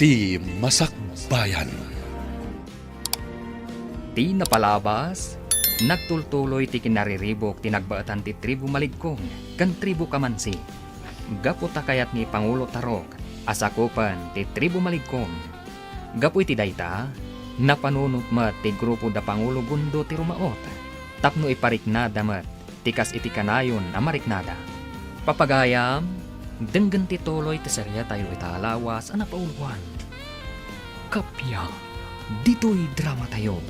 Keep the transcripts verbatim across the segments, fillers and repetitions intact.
Ti Masakbayan. Ti napalabas, nagtultuloy ti kinariribuk ti nagbaetan ti tribu Maligkong ken tribu Kamansi. Gapu ta kayat ni Pangulo Tarok a sakupen ti tribu Maligkong. Gapu iti dayta, napanunot met ti grupo da Pangulo Gundo ti rumaot tapno ipariknada met ti kas iti kanayon a mariknada. Papagayam, denggen ti tuloy ti seriatayo ita a lawas a napauloan. Kappia, ditoy dramatayo,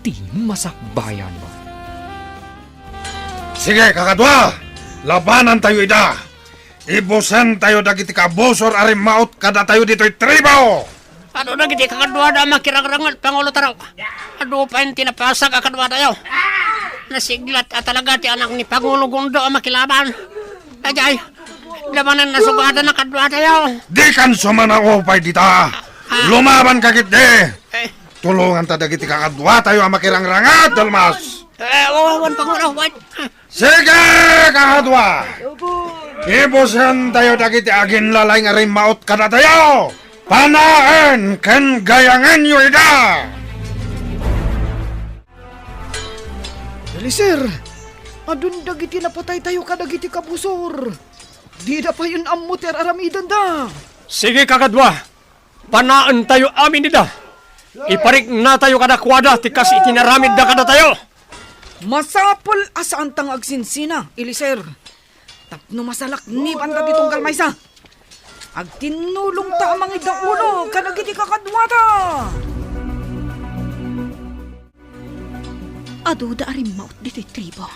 Ti Masakbayan. Sige, kakadua! Labanantayo ida! Ibusentayo dagiti kabusor a rimmaot kadatayo ditoy tribo! Adu dagiti kakaduada a makirangranget, Pangulo Tarok. Adu pay ti napasag a kaduatayo. Nasiglat a talaga ti anak ni Pangulo Gundo a makilaban. Ajay, labanan nasugatan a kaduatayo. Dikan sumanaupay dita. Ah. Lumabanka ketdi. Eh. Tulonganta dagiti kakaduatayo a makirangranget, Dalmas. Eh, oo, wen, Pangulo, wen. Sige, kakadua! Ibusentayo dagiti aginlalaing a rimmaot kadatayo! Panaen ken gayangenyo ida! Eliezer, adun dagiti napataytayo kadagiti kabusor. Dida payen ammo ti ar-aramidenda. Sige, kakadua! Panaentayo amin ida. Ipariknatayo kadakuada ti kas iti naramidda kadatayo. Masapul a saanta nga agsinsina, Eliezer. Tapno masalaknibanta ti tunggal maysa. Agtinnulongta a mangidaulo kadagiti kakaduata. Aduda a rimmaot ditoy tribo.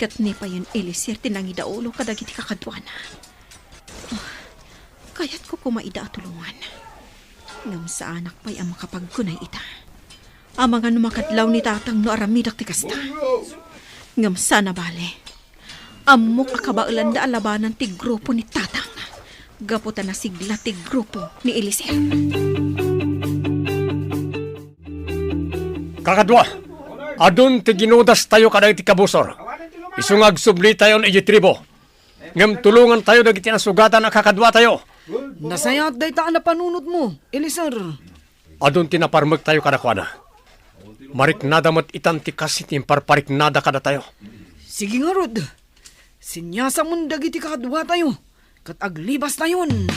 Ket ni payen Eliezer ti nangidaulo kadagiti kakaduana. Ah, kayatko koma ida a tulongan. Ngem saanak pay a makapagkunay ita. Amangan no makadlaw ni Tatang no aramidek ti kasta. Ngem saan a bale. Ammok a kabaelanda a labanan ti grupo ni Tatang. Gapu ta nasigla ti grupo ni Eliezer. Kakadua, adun ti ginudastayo kadagiti kabusor. Isu nga agsublitayon iti tribo. Ngem tulongantayo dagiti nasugatan a kakaduatayo. Nasayaat dayta a napanunotmo, Eliezer. Adun ti naparmektayo kadakuada. Mariknada met itan ti kas iti imparpariknada kadatayo. Sige ngarud, siniasamon dagiti kakaduatayo, ket aglibastayon.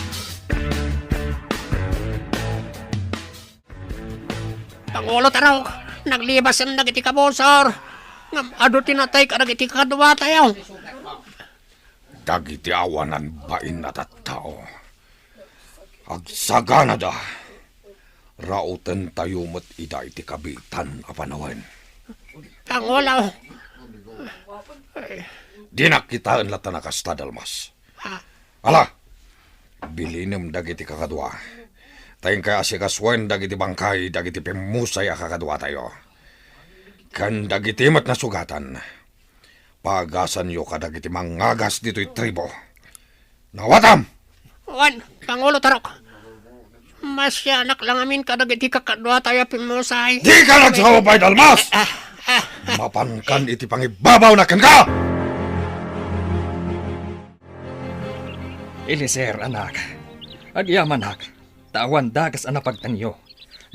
Pangulo Tarok, naglibasen dagiti kabusor. Ngem adu ti natay kadagiti kakaduatayo. Dagiti awanan bain a tattao, agsaganada, rautentayo met ida iti kabiitan a panawen. Pangulo. Dinak kitaen latta a kasta, Dalmas. Ah. Ala, bilinem dagiti kakadua. Ta inkay asikasuen dagiti bangkay dagiti pimmusay a kakaduatayo. Ken dagiti met nasugatan. Paagasanyo kadagiti mangagas ditoy tribo. Nawatam! Wen, Pangulo Tarok. Masianak la ngamin kadagiti kakaduatayo a pimmusay. Dika nagsaupay, Dalmas! Ah, ah, ah. Mapankan iti pangibabawna kenka! Eliezer, anak. Agyamanak, ta awan dakes a napagtanyo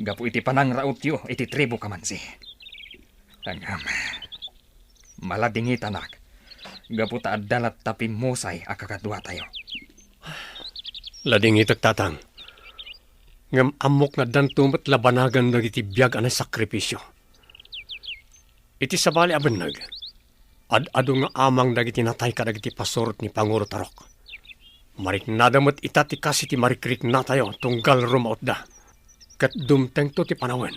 gapu iti panangrautyo iti tribo Kamansi. Ngem, maladingitanak, gapu ta adda latta pimmusay a kakaduatayo. Ladingitek, Tatang. Ngem ammok nga addanto met la banagen dagiti biag a naisakripisio. Iti sabali a benneg, ad-adu nga amang dagiti natay kadagiti pasurot ni Pangulo Tarok. Mariknada met ita ti kas iti marikriknatayo tunggal rumautda. Ket dumtengto ti panawen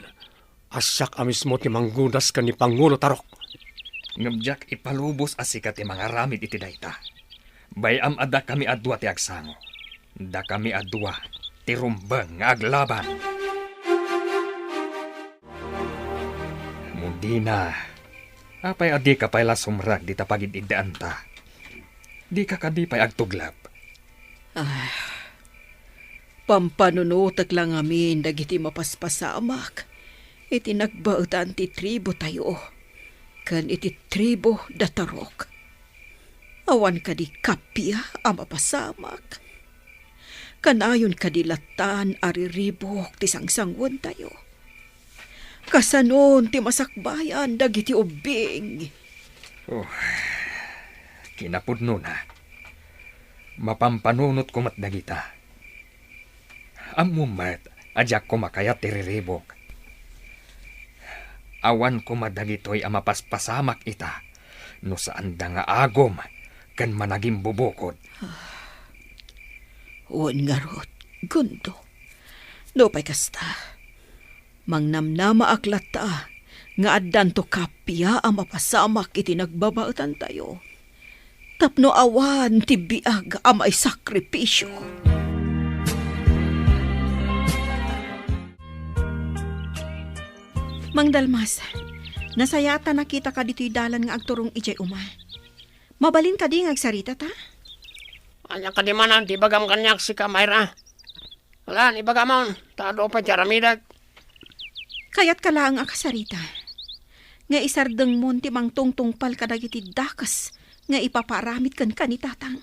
a siak a mismo ti manggudas ken ni Pangulo Tarok. Ngem diak ipalubos a sika ti mangaramid iti dayta. Bay-am a dakami a dua ti agsango. Dakami a dua ti rumbeng nga aglaban. Mundina, apay a dika pay la sumrek dita pagid-iddaanta? Dika kadi pay agtuglep? Ah, pampanunotek la ngamin dagiti mapaspasamak iti nagbaetan ti tribotayo ken iti tribo da Tarok. Awan kadi kappia a mapasamak? Kanayon kadi lattan a riribuk ti sangsanguentayo? Kasanon ti masakbayan dagiti ubbing? Oh, kinapudnona, mapampanunotko met dagita. Ammom met a diak koma kayat ti riribuk. Awan koma dagitoy a mapaspasamak ita no saanda nga agum ken managimbubukod. Wen ngarud, Gundo, nupay kasta, mangnamnamaak latta nga addanto kappia a mapasamak iti nagbabaetantayo, tapno awan ti biag a maisakripisio. Mang Dalmas, nasayaat ta nakitaka ditoy dalan nga agturong idiay uma. Mabalin kadi nga agsaritata? Ania kadi manen ti ibagam kaniak, sika, Myra? Alan, ibagamon, ta adu pay ti aramidek. Kayatka laeng a kasarita nga isardengmon ti mangtungtungpal kadagiti dakes nga ipapaaramid kenka ni Tatang.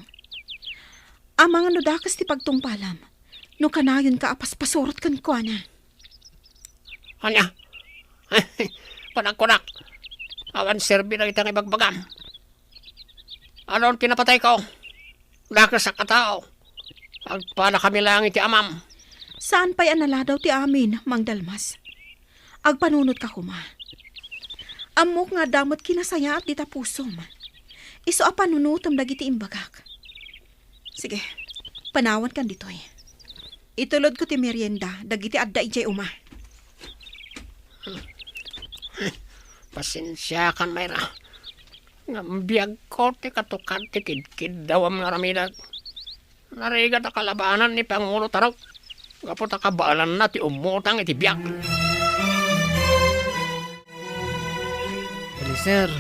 Amangan no dakes ti pagtungpalam, no kanayonka a paspasurot kenkuana. Ania? Panagkunak, awan serbi dagita nga ibagbagam. Alon ti napatayko, dakesak a tao. Agpadakami laeng iti amam. Saan pay a naladaw ti amin, Mang Dalmas. Agpanunotka koma. Ammok nga adda met kinasayaat dita pusom. Isu a panunotem dagiti imbagak. Sige, panawankan ditoy. Itulodko ti merienda dagiti adda idiay uma. Pasensiakan, Myra. Ngem biagko ti katukad ti kidkiddawam nga aramidek. Narigat a kalabanan ni Pangulo Tarok gapu ta kabaelanna ti ummutang iti biag. Eliezer,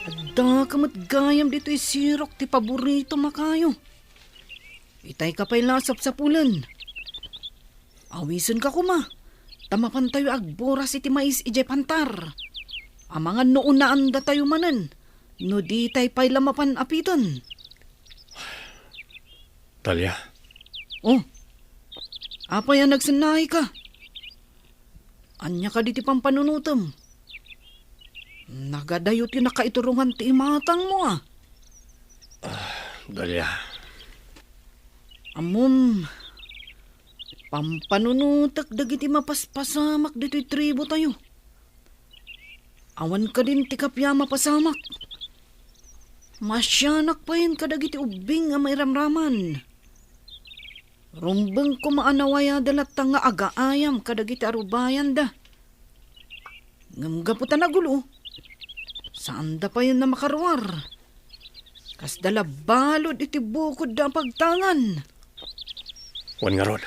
addaka met gayam ditoy sirok ti paboritom a kayo. Itayka pay la a sapsapulen. Awisenka koma, ta mapantayo agburas iti mais idiay pantar. Amangan no unaandatayo manen, no ditay pay la mapan apiten. Dalia. Oh, apay a nagsennaayka? Ania kadi ti pampanunotem? Nagadayo ti nakaiturongan ti imatangmo, a. Ah, Dalia. Ammom, pampanunotek dagiti mapaspasamak ditoy tribotayo. Awan kadin ti kappia a mapasamak. Maasianak payen kadagiti ubbing a mairamraman. Rumbeng koma a nawayada latta nga agaayam kadagiti arubayanda. Ngem gapu ta nagulo, saanda payen a makaruar. Kasda la balud iti bukodda a pagtangan. Wen ngarud,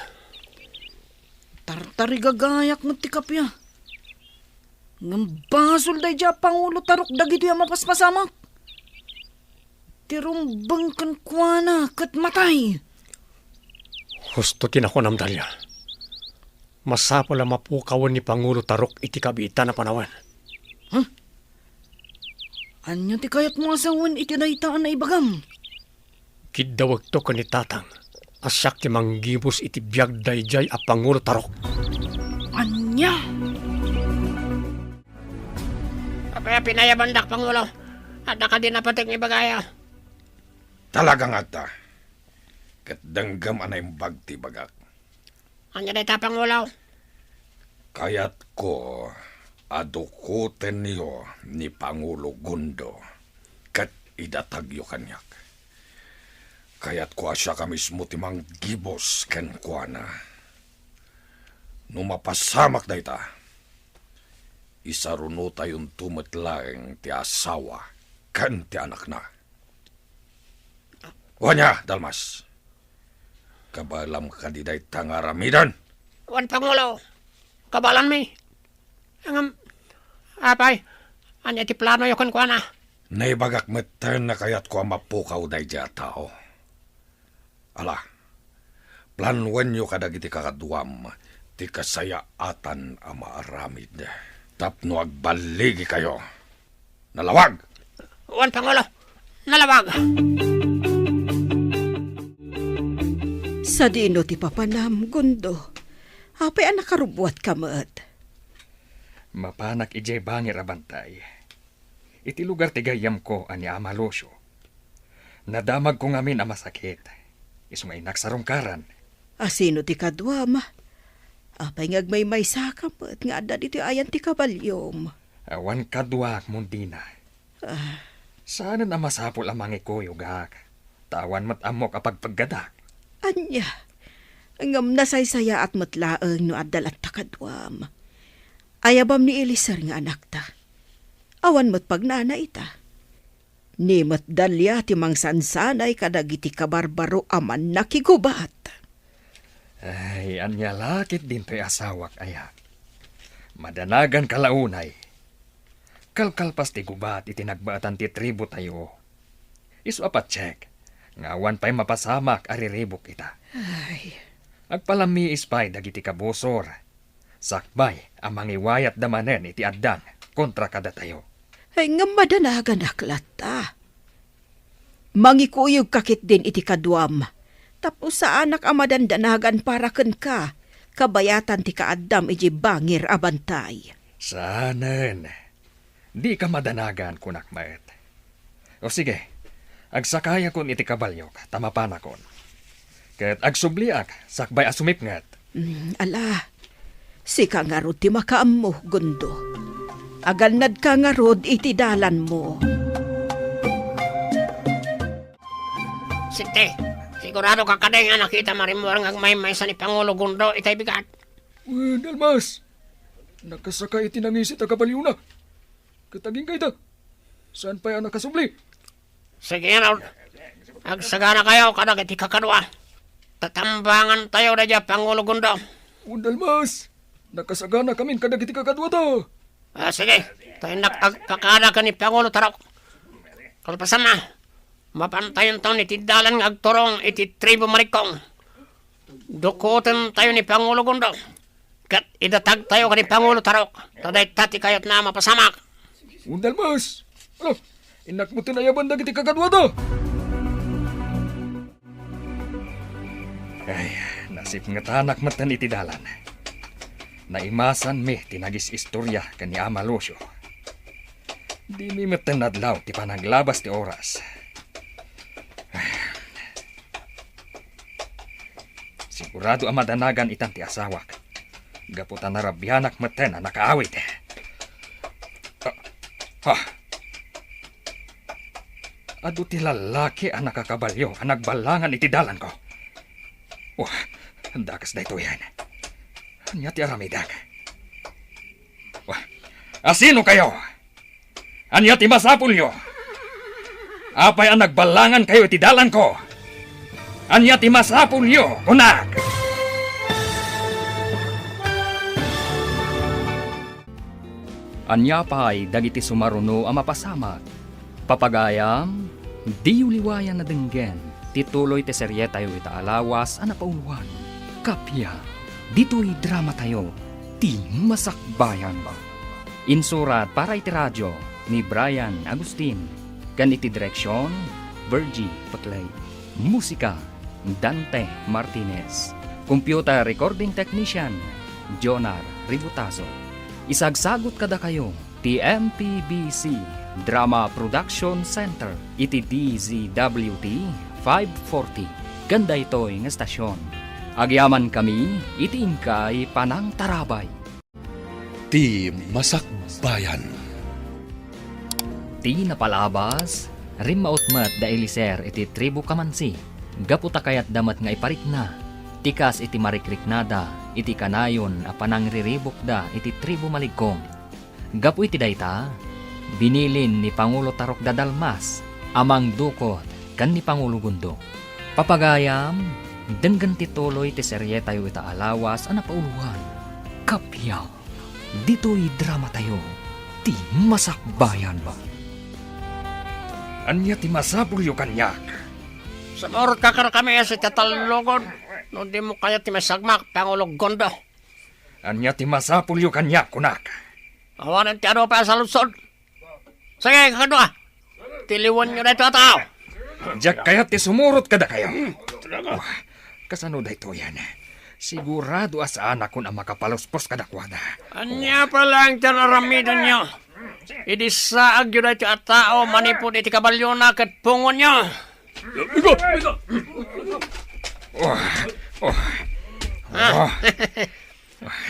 tartarigagayak met ti kappia. Ngem basol daydiay a Pangulo Tarok dagitoy a mapaspasamak. Ti rumbeng kenkuana ket matay. Husto ti nakunam, Dalia. Masapul a mapukawen ni Pangulo Tarok iti kabiitan a panawen. Huh? Ania ti kayatmo a sawen iti dayta a naibagam? Kiddawekto ken ni Tatang a siak ti manggibus iti biag daydiay a Pangulo Tarok. Ania? Apay a pinayabandak, Pangulo? Adda kadi napatek nga ibagayo? Talaga nga adda. Ket denggem a naimbag ti ibagak. Ania dayta, Pangulo? Kayatko a dukotenyo ni Pangulo Gundo ket idatagyo kaniak. Kayatko a siak a mismo ti manggibus kenkuana. No mapasamak dayta, isarunotayonto met laeng ti asawa ken ti anakna. Wen aya, Dalmas? Kabaelam kadi dayta nga aramiden? Wen, Pangulo, kabaelanmi. Ngem, apay, ania ti planoyo kenkuana? Naibagak metten a kayatko a mapukaw daydiay a tao. Ala, planuenyo kadagiti kakaduam ti kasayaatan a maaramid tapno agballigikayo. Nalawag! Wen, Pangulo, nalawag! Sadino ti papanam, Gundo? Apay a nakarubbuatka met? Mapanak idiay bangir a bantay, iti lugar ti gayyemko a ni Ama Lucio. Nadamagko ngamin a masakit, isu nga innak sarungkaran. A sino ti kaduam? Apay nga agmaymaysaka met nga adda ditoy ayan ti kabaliom? Awan kaduak, Mundina. Ah. Saanen a masapul a mangikuyogak, ta awan met ammok a pagpeggadak. Ania? Ngem nasaysayaat met laeng no adda latta kaduam. Ayabam ni Eliezer nga anakta. Awan met pagnana ita. Ni met Dalia ti mangsansanay kadagiti kabarbaro a mannakigubat. Ay, ania la ket dintoy asawak aya? Madanagan ka la unay. Kalkalpas ti gubat iti nagbaetan ti tribu tayo. Isu a patiek nga awan pay mapasamak a riribuk ita. Ay. Agpalammiis pay dagiti kabusor. Sakbay a mangiwayatda manen iti addang kontra kadatayo. Ay, ngem madanaganak latta. Mangikuyogka ketdin iti kaduam, tapno saanak a madandanagan para kenka, kabayatan ti kaaddam idiay bangir a bantay. Saanen. Dika madanagan, kunak met. O sige, agsakayakon iti kabaliok, ta mapanakon. Ket agsubliak, sakbay a sumipnget. Mm, ala, sika ngarud ti makaammo, Gundo. Agannadka ngarud iti dalanmo. Siti, sigurado ka kadi nga nakita marimmuar nga agmaymaysa ni Pangulo Gundo itay bigat? Wen, Almas, nakasaka iti nangisit a kabaliona. Ket agingga ita, saan pay a nakasubli? Sige, ngarud. Agsaganakayo kadagiti kakadua. Tatambangantayo daydiay a Pangulo Gundo. Wen, Almas, nakasaganakamin kadagiti kakaduata. Ah, sige. Ta innak agpakada ken ni Pangulo Tarok. Kalpasanna, mapantayonton iti dalan nga agturong iti tribu Malikong. Dukotentayo ni Pangulo Gundo. Ket idatagtayo ken ni Pangulo Tarok. Ta dayta ti kayatna a mapasamak. Wen, Almas. Ala, innak metten ayaban dagiti kakaduata. Ay, nasipngetanak metten iti dalan. Naimasanmi ti nagis-istoria ken ni Ama Lucio. Dimi metten nadlaw ti panaglabas ti oras. Sigurado a madanagan itan ti asawak, gapu ta narabianak metten a nakaawid. Ah, ah. Adu ti lallaki a nakakabalio a nagballangan iti dalanko. Wah, dakes daytoyen. Ania ti aramidek? Wah, asino kayo? Ania ti masapulyo? Apay a nagballangan kayo iti dalanko? Ania ti masapulyo, kunak? Ania pay dagiti sumaruno a mapasamak? Papagayam, diyo liwayan a denggen ti tuloy ti serietayo ita a lawas a napauloan. Kappia, ditoy dramatayo, ti masakbayan. Insurat para iti radio ni Brian Agustin, ken iti direksion, Virgie Paclay. Musika, Dante Martinez. Computer recording technician, Jonar Ributazo. Isagsagut kadakayo ti M P B C Drama Production Center iti D Z W T five forty ken daytoy nga estasion. Agyamankami iti inkay panangtarabay. Ti masakbayan. Ti napalabas, rimmaut met da Eliezer iti tribu Kamansi, gapu ta kayatda met nga iparikna ti kas iti marikriknada iti kanayon a panangriribukda iti tribu Maligkong. Gapu iti dayta, binilin ni Pangulo Tarok da Dalmas a mangdukot ken ni Pangulo Gundo. Papagayam, denggen ti tuloy ti serietayo ita a lawas a napauloan. Kappia, ditoy dramatayo, ti masakbayan. Ania ti masapulyo kaniak? Sumurotka kadakami a sitallogon, no dimo kayat ti masagmak, Pangulo Gundo. Ania ti masapulyo kaniak, kunak? Awanen ti adu pay a saludsod. Sige, kakadua. Tiliwenyo daytoy a tao. Diak kayat ti sumurot kadakayo. Wah, Kasano daytoyen? Sigurado a saanakon a makapaluspos kadakuada. Ania pay laeng ti ar-aramidenyo? Idi saagyo daytoy a tao manipud iti kabaliona ket pungonyo. Igo! Igo! Oh, oh. Ah. Oh.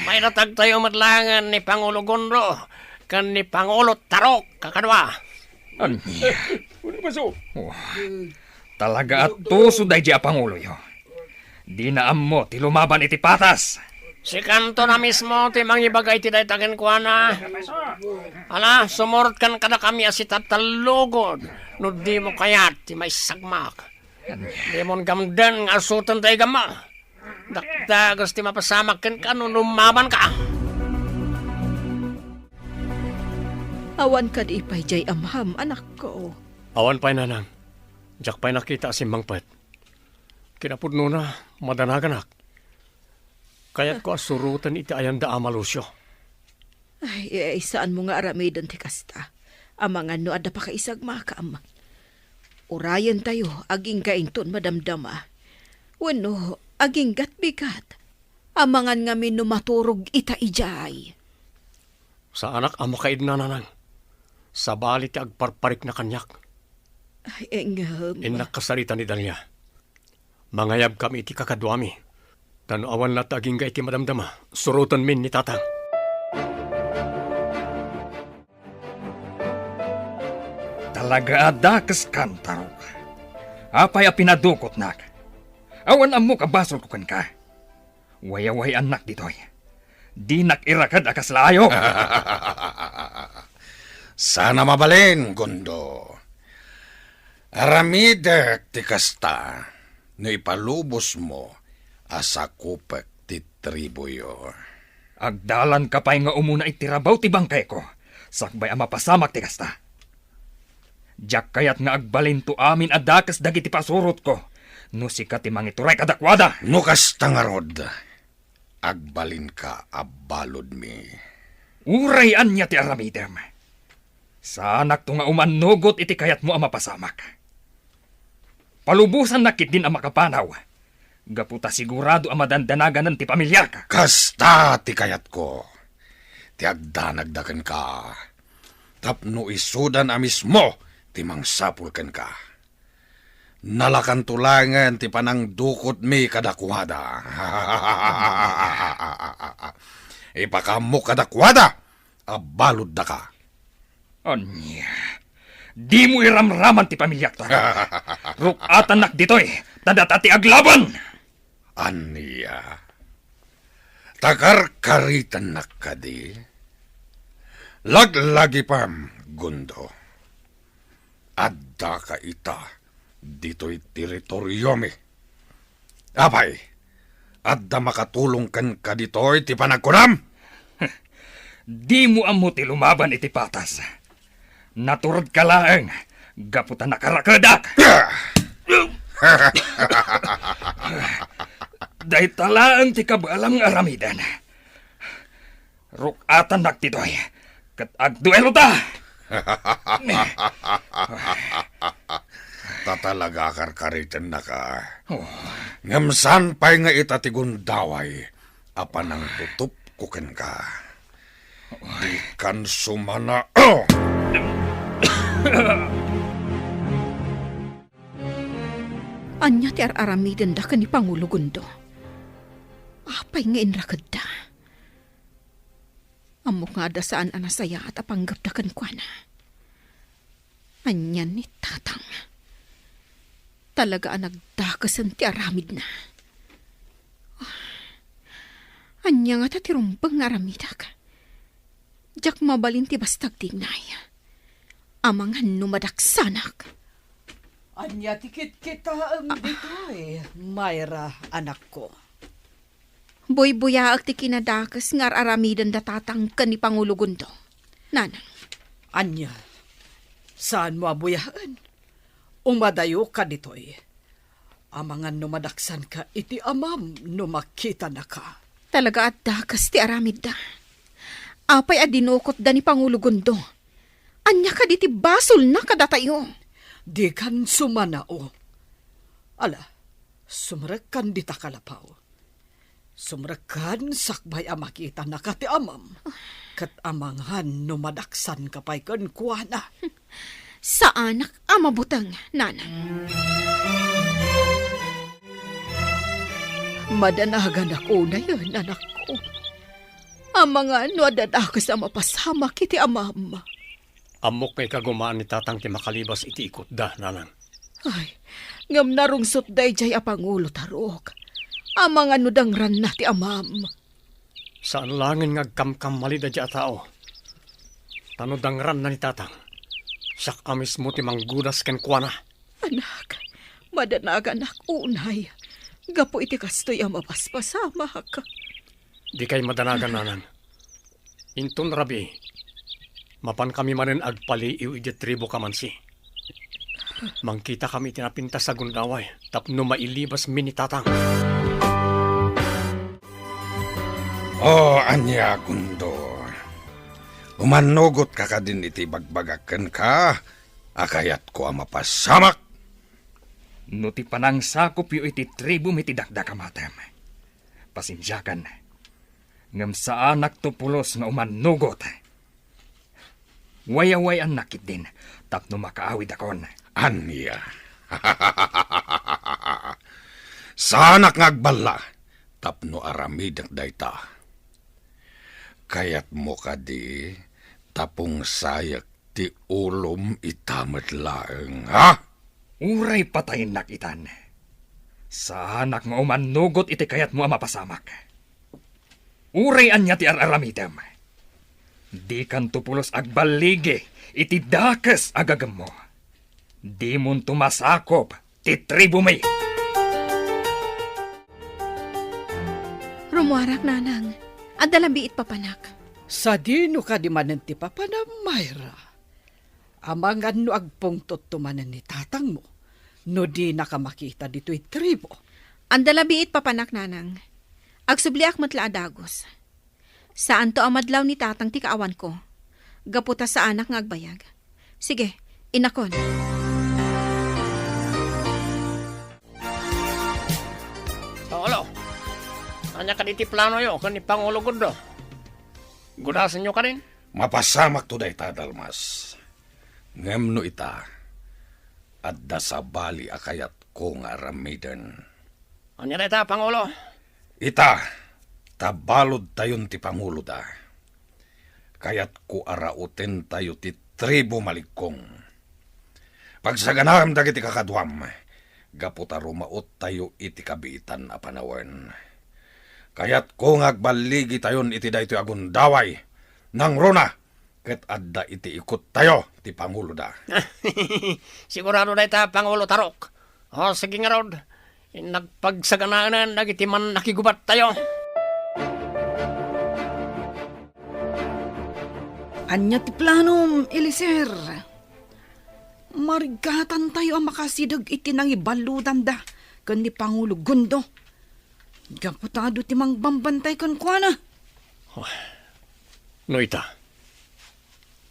Maidatagtayo met laengen ni Pangulo Gondo ken ni Pangulo Tarok, kakadua. Ania? Ano ba so? Oh. Talaga a tuso daydi a panguloyo. Dina ammo ti lumaban iti patas. Sikanto na mismo ti mangibaga iti dayta kenkuana. Ala, sumurot kan kadakami a sitatallugod no dimo kayat ti maisagmak. Dimon gamden nga asoten ta igamma. Dakdagus ti mapasamak kenka no lumabanka. Awan kadi pay diay amam, anakko? Awan pay, nanang. Diak pay nakita a simmangpet. Kinapudnona, madanaganak. Kayatko a suroten iti ayanda a malusio. Ay, ay, saanmo nga aramiden ti kasta. Amangan no adda pakaisagmakam. Urayentayo, agingga inton madamdama. Wenno, agingga't bigat. Amangan ngamin no maturog ita idiay. Saanak a makaidna, nanang. Sabali ti agparparikna kaniak. Ay, ngem. Innak kasarita ni Dalia. Mangayabkami iti kakaduami. Ta no awan latta agingga iti madamdama, surotenmin ni Tatang. Talaga a dakeskan, Tarok. Apay a pinadukotnak? Awan ammok a basolko kenka. Wayaway-annak ditoy. Dinak iraked a kasla ayo. Saan a mabalin, Gondo. Aramidek ti kasta no ipalubosmo a sakupek ti tribuyo. Agdalanka pay nga umuna iti rabaw ti bangkayko, sakbay a mapasamak ti kasta. Diak kayat nga agbalinto amin a dakes dagiti pasurotko no sika ti mangituray kadakuada. No kasta ngarud, agbalinka a baludmi. Uray ania ti aramidem, saanakto nga umannugot iti kayatmo a mapasamak. Palubosannak ketdin a makapanaw, gapu ta sigurado a madandanaganan ti pamiliak. Kasta ti kayatko, ti agdanagda kenka, tapno isudan a mismo ti mangsapul kenka. Nalakanto laengen ti panangdukotmi kadakuada. Ipakaammo kadakuada a baluddaka. Ania? Dimo iramraman ti pamiliak, Tarok. Ruk-atannak ditoy, ta data ti aglaban! Ania? Ta karkaritennak kadi? Laglagipem, Gondo. Addaka ita ditoy teritoriomi. Apay, adda makatulong kenka ditoy ti panagkunam? Dimo ammo ti lumaban iti patas. Naturedka laeng gapu ta nakarakedak. Dayta laeng ti kabaelam nga aramiden. Ruk-atannak ditoy, ket agduelota! Ta talaga a karkaritennaka. Oh. Ngem saan pay nga ita ti gundaway a panangtutupko kenka. Dikan sumana-, oh! Ania ti ar-aramidenda ken ni Pangulo Gondo? Apay nga inrakedda? Ammok nga adda saan a nasayaat a panggepda kenkuana. Ania ni Tatang? Talaga a nagdakesen ti aramidna. Ania ngata ti rumbeng nga aramidek? Diak mabalin ti basta agtignay. Amangan no madaksanak. Ania ti kitkitaem ditoy, Myra, anakko? Buybuyaek ti kinadakes nga ar-aramiden da Tatang ken ni Pangulo Gondo, Nanang. Ania? Saanmo a buyaen? Umadayoka ditoy. Amangan no madaksanka iti amam no makitanaka. Talaga a dakes ti aramidda. Apay a dinukotda ni Pangulo Gondo? Ania kadi ti basolna kadatayo? Dikan sumana-, o. Ala, Sumrekkan dita kalapaw. Sumrekkan sakbay a makitanaka ti amam. Ket amangan no madaksanka pay kenkuana. Saanak a mabuteng, nanang. Madanaganak unayen, anakko. Amangan no adda dakes a mapasamak iti amam. Ammok nga ikagumaan ni tatang ti makalibas iti ikutda, nanang. Ay, ngem narungsot daydiay a pangulo, Tarok. Amangan no dangranna ti amam. Saan laengen nga agkamkamali daydiay a tao. Ta no dangranna ni tatang, siak a mismo ti manggudas kenkuana. Anak, madanaganak unay. Gapu iti kastoy a mapaspasamak. Dikay madanagan, nanang. Inton rabii, mapankami manen agpaliiw idiay tribu Kamansi. Mangkitakami iti napintas a gundaway tapno mailibasmi ni tatang. O, ania, Gundo? Umannugotka kadin iti ibagbagak kenka a kayatko a mapasamak? No ti panangsakopyo iti tribumi ti dakdakamatem, pasensiakan, ngem saanakto pulos nga umannugot. Wayaway-annak ketdin tapno makaawidakon. Ania? Saanak nga agballa tapno aramidek dayta. Kayatmo kadi ta pungsayek ti ulom ita met laeng, ha? Uray patayennak itan, saanak nga umannugot iti kayatmo a mapasamak. Uray ania ti ar-aramidem, dikanto pulos agballigi iti dakes a gagemmo. Dimonto masakop ti tribumi. Rumuarak, nanang. Adda la biit papanak. Sadino kadi manen ti papanam, Myra? Amangan no agpungtotto manen ni tatangmo no dinaka makita ditoy tribu. Adda la biit papanak, nanang. Agsubliak met la a dagus. Saanto a madlaw ni tatang ti kaawanko, gapu ta saanak nga agbayag. Sige, inakon. Pangulo, ania kadi ti planoyo ken ni Pangulo Gundo? Gudasenyo kadin? Mapasamakto dayta, Dalmas. Ngem no ita, adda sabali a kayatko nga aramiden. Ania dayta, Pangulo? Ita, ta baludtayon ti panguloda. Kayatko a rautentayo ti tribu Malikkong. Pagsaganaem dagiti kakaduam, gapu ta rumaottayo iti kabiitan a panawen. Kayatko nga agballigitayon iti daytoy a gundaway. Nangruna, ket adda iti ikuttayo ti panguloda. Sigurado dayta, Pangulo Tarok. O, sige ngarud, innak pagsaganaen dagiti mannakigubattayo. Ania ti planom, Eliezer? Marigatantayo a makasideg iti nangibaludanda ken ni Pangulo Gundo. Gapu ta adu ti mangbambantay kenkuana. Oh, no ita,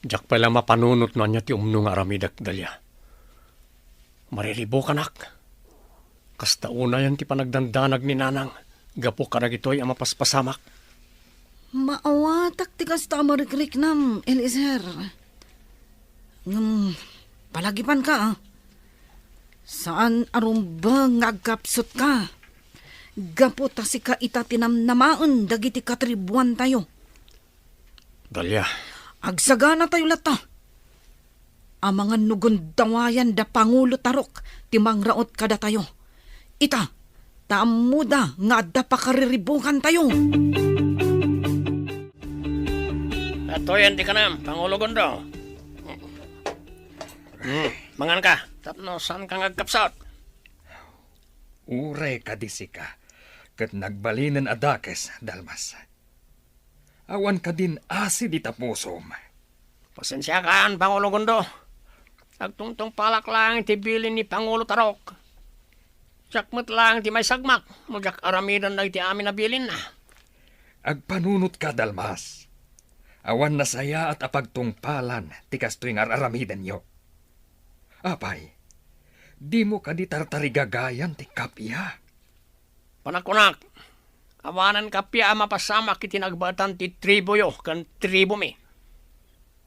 diak pay la mapanunot no ania ti umno nga aramidek, Dalia. Mariribukanak. Kasta unayen ti panagdandanag ni Nanang gapu kadagitoy a mapaspasamak. Maawatak ti kasta a marikriknam, Eliezer. Ngem, palagipanka, a. Saan a rumbeng nga agkapsutka. Gapu ta sika ita ti namnamaen dagiti katribuantayo. Dalia. Agsaganatayo latta. Amangan no gundawayan da Pangulo Tarok ti mangraot kadatayo. Ita, ta ammoda nga adda pakariribukantayo. Atoyen ti kanam, Pangulo Gundo. Hmm, manganka, tapno saanka nga agkapsut. Uray kadi sika, ket nagbalinen a dakes, Dalmas. Awan kadin asid ita pusom. Pasensiakan, Pangulo Gundo. Agtungtungpalak laeng iti bilin ni Pangulo Tarok. Siak met laeng ti maisagmak no diak aramiden dagiti amin a bilinna. Agpanunotka, Dalmas. Awan nasayaat a pagtungpalan ti kastoy nga ar-aramidenyo. Apay, dimo kadi tartarigagayan ti kappia? Panagkunak, awanen kappia a mapasamak iti nagbaetan ti tribuyo ken tribumi.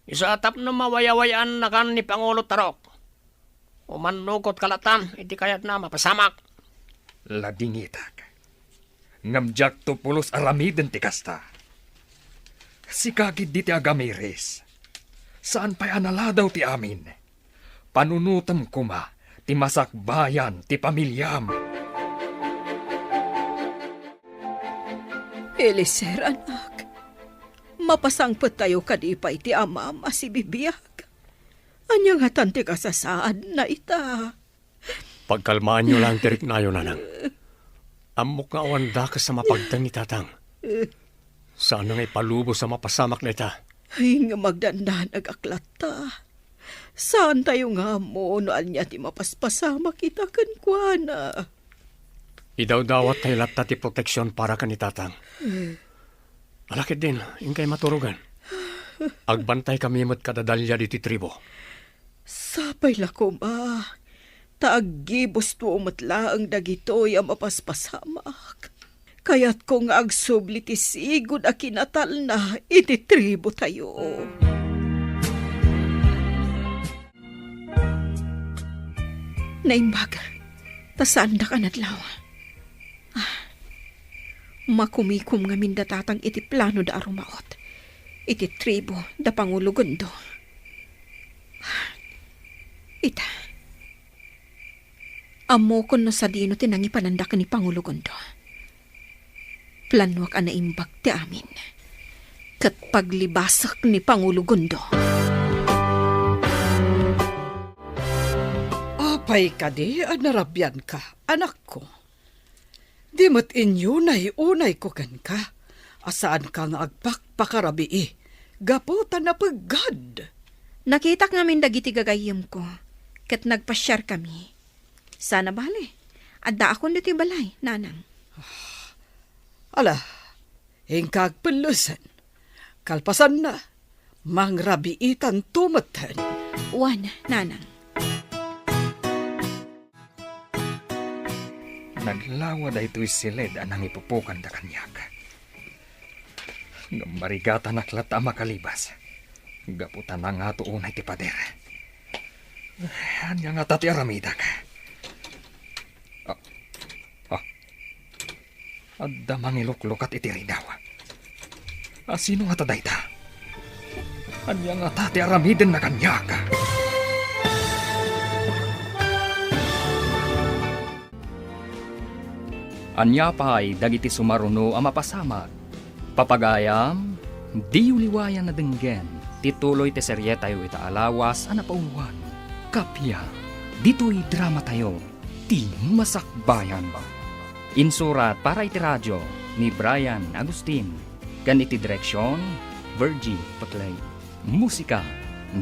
Isu a tapno mawayaway-annakan ni Pangulo Tarok, umannukot ka latan iti kayatna a mapasamak. Ladingitak. Ngem diakto pulos aramiden ti kasta. Sika ketdi ti agamiris. Saan pay a naladaw ti amin. Panunotem koma ti masakbayan ti pamiliam. Eliezer, anak, mapasangpettayo kadi pay ti amam a sibibiag. Ania ngatan ti kasasaadna ita? Pagkalmaanyo laeng ti riknayo, nanang. Ammok nga awan dakes a mapagteng ni tatang. Saan nga ipalubos a mapasamak dayta. Ay, nga magdandanag ak latta. Saantayo nga ammo no ania ti mapaspasamak ita kenkuana. Idawdawattayo latta ti proteksion para ken ni tatang. Ala ketdin, inkay maturogen. Agbantay kami met kada Dalia ditoy tribo. Sapay la koma, ta aggibusto met laeng dagitoy a mapaspasamak. Kayatko nga agsubli ti sigud a kinatalna iti tribotayo. Naimbag, ta saandak a nadlaw. Ah, makumikom ngamin da tatang iti plano da a rumaot iti tribo da Pangulo Gundo. Ita, ammokon no sadino ti nangipananda ken ni Pangulo Gundo. Planuak a naimbag ti amin, ket paglibasek ni Pangulo Gundo. Apay kadi a narabianka, anakko? Di met inyo nay-unayko kenka a saanka nga agpakpakarabii gapu ta napeggad. Nakitak ngamin dagiti gagayyemko, ket nagpasiarkami. Saan a bale, addaakon ditoy balay, nanang. Ala, inka agpellesen. Kalpasanna, mangrabiitanto metten. Wen, nanang. Naglawa daytoy siled a nangipupokanda kaniak. Ngem marigatanak latta a makalibas, gapu ta nangato unay ti pader. Ania ngata ti aramidak? Ah, ah. Adda mangiluklukat iti ridaw. A, sino ngata dayta? Ania ngata ti aramidenna kaniak? Ania pay dagiti sumaruno a mapasamak? Papagayam, diyo liwayan a denggen ti tuloy ti serietayo ita a lawas a napauloan. Kappia, ditoy dramatayo, ti Masakbayan. Insurat para iti radio ni Brian Agustin, ken iti direksion, Virgie Peclay. Musika,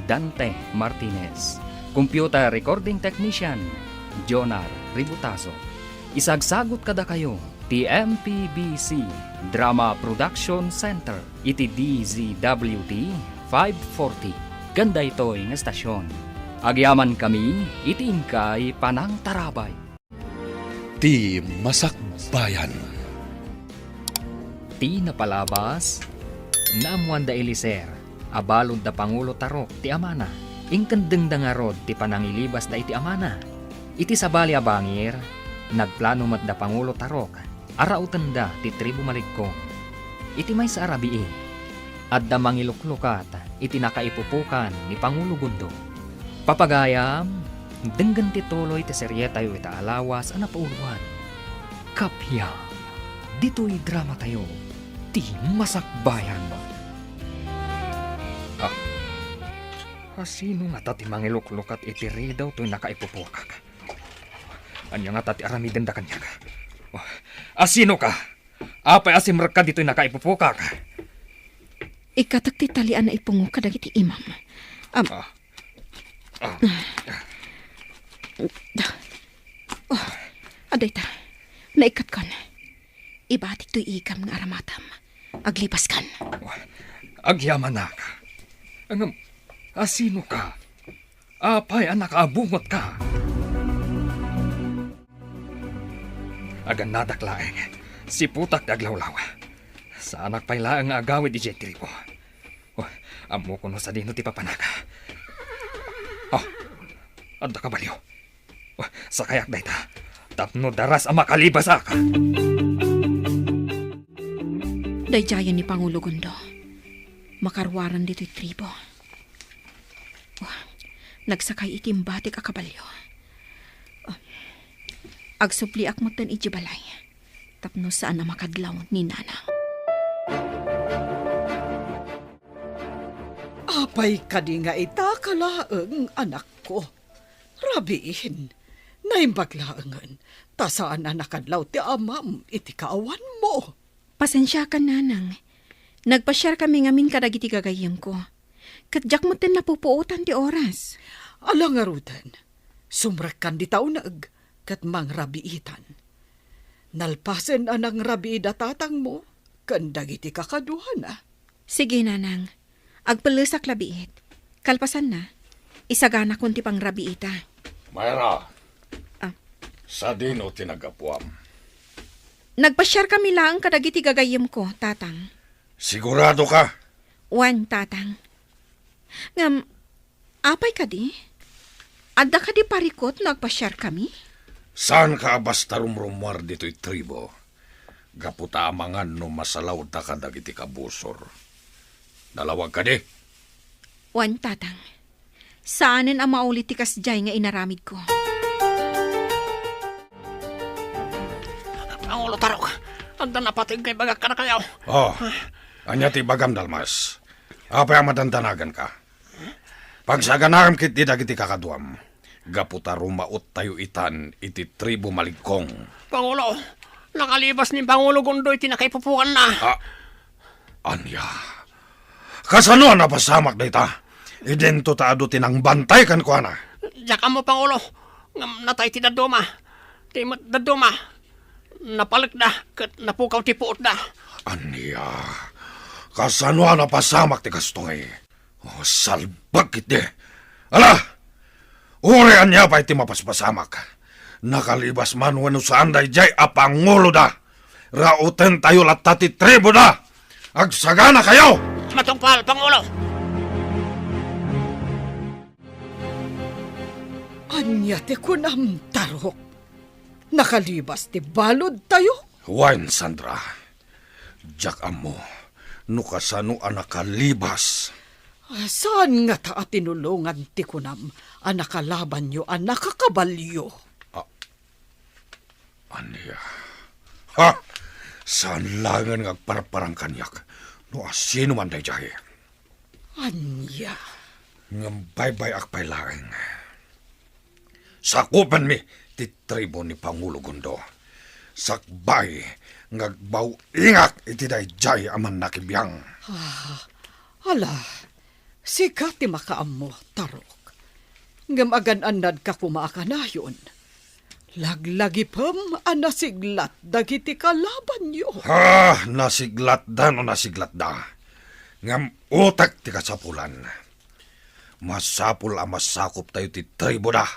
Dante Martinez. Computer recording technician, Jonar Ributazo. Isagsagut kadakayo ti M P B C Drama Production Center iti D Z W T five forty ken daytoy nga estasion. Agyamankami iti inkay panangtarabay. Ti Masakbayan. Ti napalabas, naammuan da Eliezer a balud da Pangulo Tarok ti amana. Inkendengda ngarud ti panangilibas da iti amana. Iti sabali a bangir, nagplano met da Pangulo Tarok a rautenda ti tribu Maligkong. Iti maysa a rabii, adda mangiluklukat iti nakaipupokan ni Pangulo Gundo. Papagayam, denggen ti tuloy ti serietayo ita a lawas a napauloan. Kappia, ditoy dramatayo, ti Masakbayan. Ah, a, sino ngata ti mangiluklukat iti ridaw toy nakaipupokak? Ania ngata ti aramidenda kaniak? Oh, a, sino ka? Apay a simrekka ditoy nakaipupokak? Ikkatek ti talian a ipungo kadagiti imam. Am- Ah. Ah. Oh, adayta. Naikkatkon. Ibatik toy igam nga aramatam. Aglibaskan. Agyamanak. Ngem, a, sino ka? Apay a nakaabungotka? Agannadak laeng, siputak ti aglawlaw. Saanak pay laeng nga agawid idiay tribo. Oh, ammok no sadino ti papanaka. Oh, adda kabalio. Oh, sakayak dayta. Tapno daras a makalibasak. Daydiayen ni Pangulo Gundo. Makaruaren ditoy tribo. Oh, nagsakay iti imbatik a kabalio. Oh, agsubliak metten idiay balay. Tapno saan a makadlaw ni Nanang. Apay kadi nga ita ka laeng, anakko? Rabiin, naimbag laengen, ta saan a nakadlaw ti amam iti kaawanmo. Pasensiakan, Nanang. Nagpasiarkami ngamin kadagiti gagayyemko. Ket diak metten napupuotan ti oras. Ala ngaruden, sumrekkan dita uneg ket mangrabiitan. Nalpasen a nangrabiida tatangmo ken dagiti kakaduana. Sige, Nanang. Agpellesak la biit. Kalpasanna, isaganakon ti pangrabiita. Myra, Ah. Sadino ti naggapuam? Nagpasiarkami laeng kadagiti gagayyemko, Tatang. Sigurado ka? Wen, Tatang. Ngem, apay kadi? Adda kadi parikut no agpasiarkami? Saanka a basta rumrummuar ditoy tribo, gapu ta amangan no masalawdaka dagiti kabusor. Nalawag kadi? Wen, Tatang. Saanen a mauli ti kasdiay nga inaramidko. Pangulo Tarok, adda napateg nga ibagak kadakayo. Oh, ania ti ibagam, Dalmas? Apay a madandanaganka? Pagsaganaem ketdi dagiti kakaduam, gapu ta rumaottayo itan iti tribo Maligkong. Pangulo, nakalibas ni Pangulo Gundo iti nakaipupuanna. Ah, ania? Kasano a napasamak dayta? Idinto ta adu ti nangbantay kenkuana. Diak ammo, Pangulo, ngem natay ti dadduma. Ti met dadduma, napalekda ket napukaw ti puotda. Ania? Kasano a napasamak ti kastoy? Oh, salbag ketdi. Ala! Uray ania pay ti mapaspasamak. Nakalibas man wenno saan daydiay a panguloda, rautentayo latta ti triboda. Agsaganakayo! Matungpal, Pangulo! Ania ti kunam, Tarok? Nakalibas ti baludtayo? Wen, Sandra. Diak ammo no kasano a nakalibas. Ah, saan ngata a tinulongan ti kunam a nakalabanyo a nakakabalio? Ah, ania? Ha? Saan laengen nga agparparang kaniak no asino man daydiay. Ania? Ngem baybay-ak pay laeng. Sakupenmi ti tribo ni Pangulo Gundo. Sakbay nga agbaw-ingak iti daydiay a mannakibiang. Ah, ala, sika ti makaammo, Tarok. Ngem agan-annadka koma a kanayon. Laglagipem a nasiglat dagiti kalabanyo. Ah, nasiglatda no nasiglatda. Ngem utek ti kasapulan. Masapul a masakuptayo ti triboda.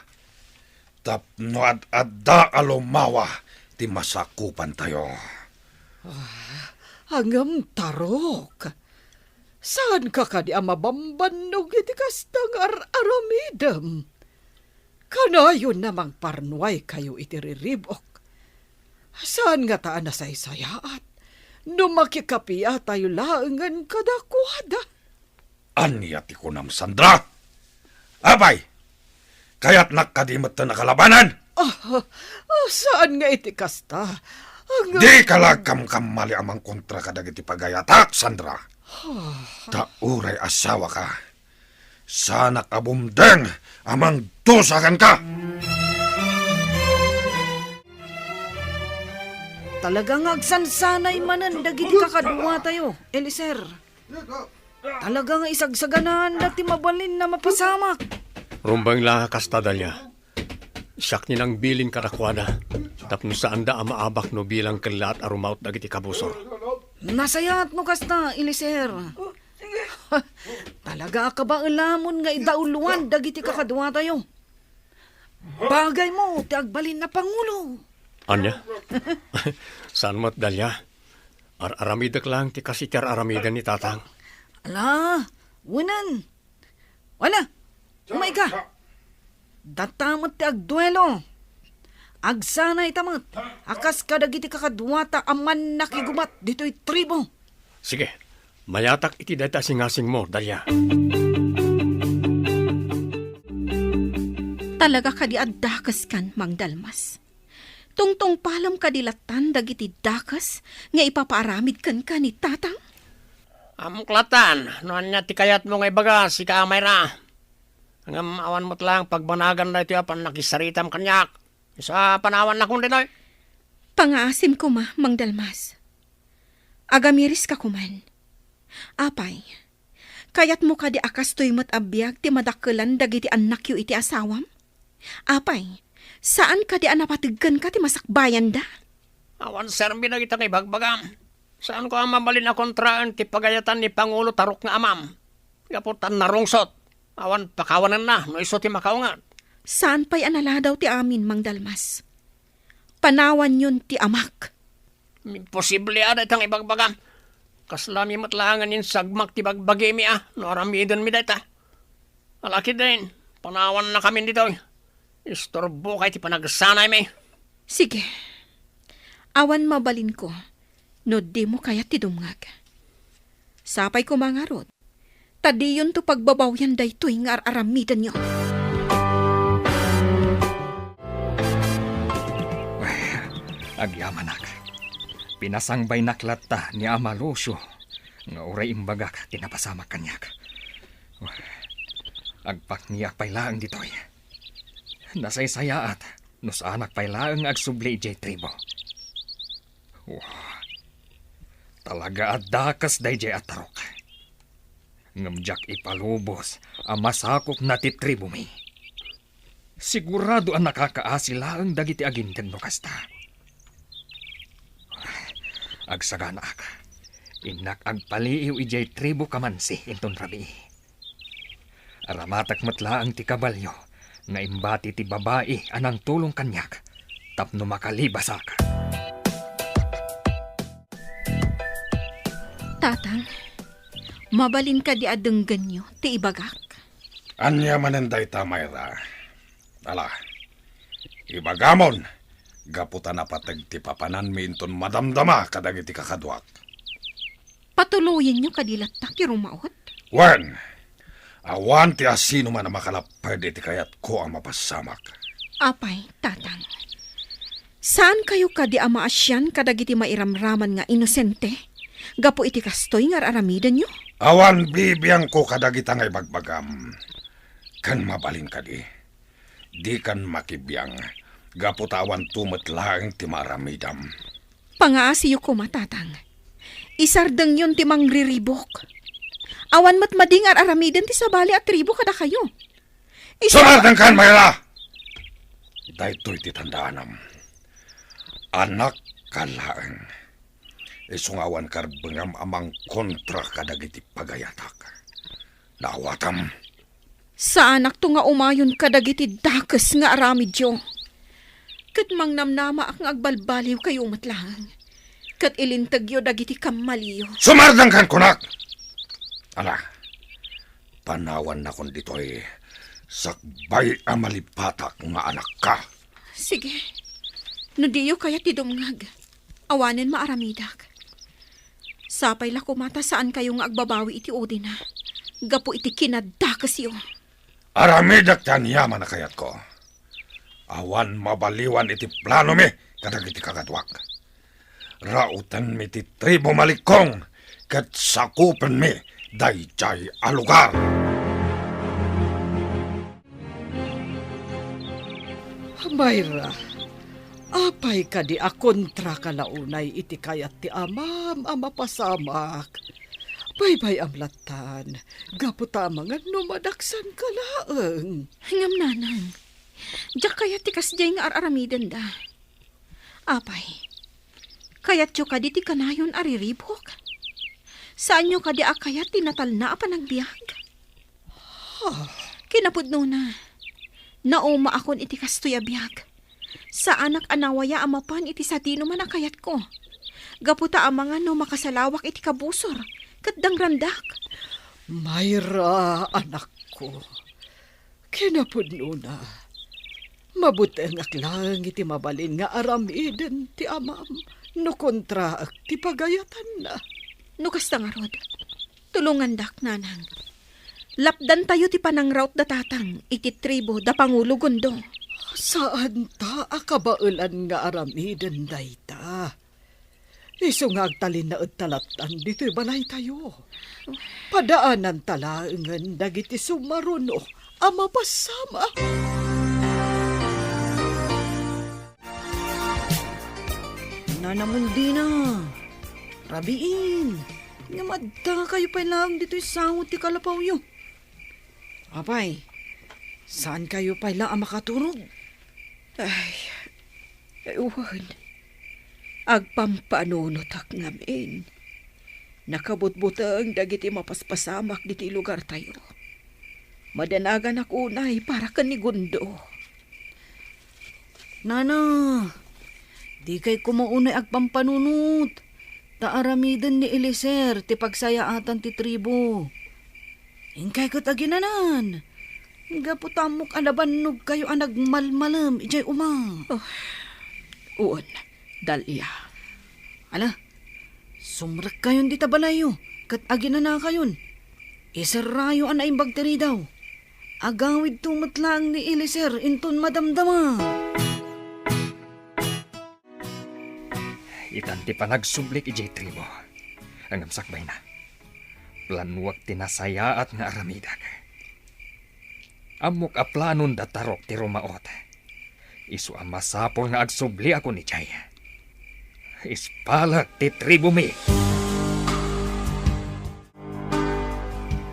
Tapno ad-adda a lumawa ti masakupantayo. Ah, ngem, Tarok, saanka kadi a mabambannog iti kasta nga ar-aramidem? Kanayon a mangparnuaykayo iti ririb-ok. Saan ngata a nasaysayaat no makikapiatayo laengen kadakuada? Ania ti kunam, Sandra? Apay, kayatnak kadi metten a kalabanen? Ah, ah, saan nga iti kasta. Ang Dika la agkamkamali a mangkontra kadagiti pagayatak, Sandra. Ah. Ta uray asawaka, saanak a bumdeng a mangdusa kenka. Talaga nga agsansanay manen dagiti kakaduatayo, Eliezer. Talaga nga isagsaganaanda ti mabalin a mapasamak. Rumbeng la a kasta, Dalia. Siak ni nangbilin kadakuada, tapno saanda a maabak no bilang kellaat a rumaut dagiti kabusor. Nasayaat no kasta, Eliezer. Talaga a kabaelamon nga idauloan dagiti kakaduatayo. Bagaymo ti agbalin a pangulo. Ania? Saan met, Dalia? Ar-aramidek laeng ti kas iti ar-aramiden ni Tatang. Ala, unan. Wala, umayka. Data met ti agduelo. Agsanayta met a kas kadagiti kakaduata a mannakigubat ditoy tribu. Sige, mayatak iti dayta a singasingmo, Dalia. Talaga kadi a dakeskan, Mang Dalmas? Tungtungpalem kadi lattan dagiti dakes nga ipapaaramid kenka ni Tatang? Ammok lattan no ania ti kayatmo nga ibaga, sika a Mayra. Ngem awan met laeng pagbanagan daytoy a pannakisaritam kaniak. Isu a panawannakon ditoy. Pangaasim koma, Mang Dalmas. Agamiriska koman. Apay, kayatmo kadi a kastoy met a biag ti madakkelan dagiti annakyo iti asawam? Apay, saan kadi a napateg kenka ti masakbayanda? Awan serbi dagita nga ibagbagam. Saanko a mabalin a kontraen ti pagayatan ni Pangulo Tarok nga amam. Gapu ta narungsot, awan pakawanenna no isu ti makaunget. Saan pay a naladaw ti amin, Mang Dalmas. Panawanyon ti amak. Imposible a dayta nga ibagbagam. Kaslami met laengen insagmak ti bagbagimi a no aramidenmi dayta. Ala ketdin, panawannakamin ditoy. Isturbokay ti panagsanaymi. Sige. Awan mabalinko no dimo kayat ti dumngeg. Sapay koma ngarud, ta diyonto pagbabawian daytoy nga ar-aramidenyo. Wen, agyamanak. Pinasangbaynak latta ni Ama Lucio nga uray imbagak ti napasamak kaniak. Wen, agpakniak pay laeng ditoy. Nasaysayaat no saanak pay laeng nga agsubli idiay tribu. Wah, talaga a dakes daydiay a Tarok. Ngem diak ipalubos a masakupna ti tribumi. Sigurado a nakakaasi laeng dagiti aginteg no kasta. Agsaganaak, innak agpaliiw idiay tribu Kamansi inton rabii. Aramatek met laeng ti kabalio nga imbati ti babai a nangtulong kaniak tapno makalibasak. Tatang, mabalin kadi a denggenyo ti ibagak? Ania manen dayta, Mayra? Ala, ibagamon, gapu ta napateg ti papananmi inton madamdama kadagiti kakaduak. Patuloyenyo kadi latta ti rumaut? Wen, awan ti asinoman a makalapped iti kayatko a mapasamak. Apay, Tatang, saankayo kadi a maasian kadagiti mairamraman nga inosente gapu iti kastoy nga ar-aramidenyo? Awan bibiangko kadagita nga ibagbagam, ken mabalin kadi. Dikan makibiang, gapu ta awanto met laeng ti maaramidam. Pangaasiyo koma, Tatang. Isardengyon ti mangriribuk. Awan met madi nga ar-aramiden ti sabali a tribu kadakayo. Isa- Sumardengkan, Mayra! Daytoy ti tandaanam. Anakka laeng. Isu nga awan karbengam a mangkontra kadagiti pagayatak. Naawatam. Saanakto nga umayon kadagiti dakes nga aramidyo. Ket mangnamnamaak nga agbalbaliwkayo met laeng. Ket ilintegyo dagiti kammaliyo. Sumardengkan kunak! Ala, panawannakon ditoy sakbay a malipatak nga anakka. Sige. No diyo kayat ti dumngeg, awanen maaramidak. Sapay la koma ta saankayo nga agbabawi iti udina gapu iti kinadakesyo. Aramidek ti aniaman a kayatko. Awan mabaliwan iti planomi kadagiti kakaduak. Raotenmi ti tribu Malikkong ket sakupenmi daydiay a lugar. Mayra, apay kadi a kontraka la unay iti kayat ti amam a mapasamak? Baybay-am lattan, gapu ta amangan no madaksanka laeng. Ngem, nanang, diak kayat ti kasdiay nga ar-aramidenda. Apay, kayatyo kadi ti kanayon a riribuk? Saanyo kadi a kayat ti natalna a panagbiag? Ah. Kinapudnona, naumaakon iti kastoy a biag. Saanak a nawaya a mapan iti sadinoman a kayatko. Gapu ta amangan no makasalawak iti kabusor, ket dangrandak. Mayra, anakko, kinapudnona, mabutengak laeng iti mabalin nga aramiden ti amam no kontraek ti pagayatanna. No kasta ngarud, tulongandak, nanang. Lapdantayo ti panangraut da tatang iti tribo da Pangulo Gundo. Saanta a kabaelan nga aramiden dayta. Isu nga agtalinaedta lattan ditoy balaytayo. Padaananta laengen dagiti sumaruno a mapasamak. Nana Mundina, rabiin, ngem addakayo pay laeng ditoy sango ti kalapawyo. Apay, saankayo pay la a makaturog? Ay, wen, agpampanunotak ngamin. Nakabutbuteng dagiti mapaspasamak ditoy lugartayo. Madanaganak unay para ken ni Gundo. Nana, dikay koma unay agpampanunot, ta aramiden ni Eliezer ti pagsayaatan ti tribu. Inkay ket aginanan, gapu ta ammok a nabannogkayo a nagmalmalem idiay uma. Oh, wen, Dalia. Ala, sumrekkayon dita balayyo, ket aginanakayon. Iserrayo a naimbag ti ridaw. Agawidto met laeng ni Eliezer inton madamdama. Itan ti panagsublik idiay tribo. Ngem sakbayna, planuak ti nasayaat nga aramidek. Ammok a planon da Tarok ti rumaot. Isu a masapul nga agsubliakon idiay. Ispalek ti tribomi.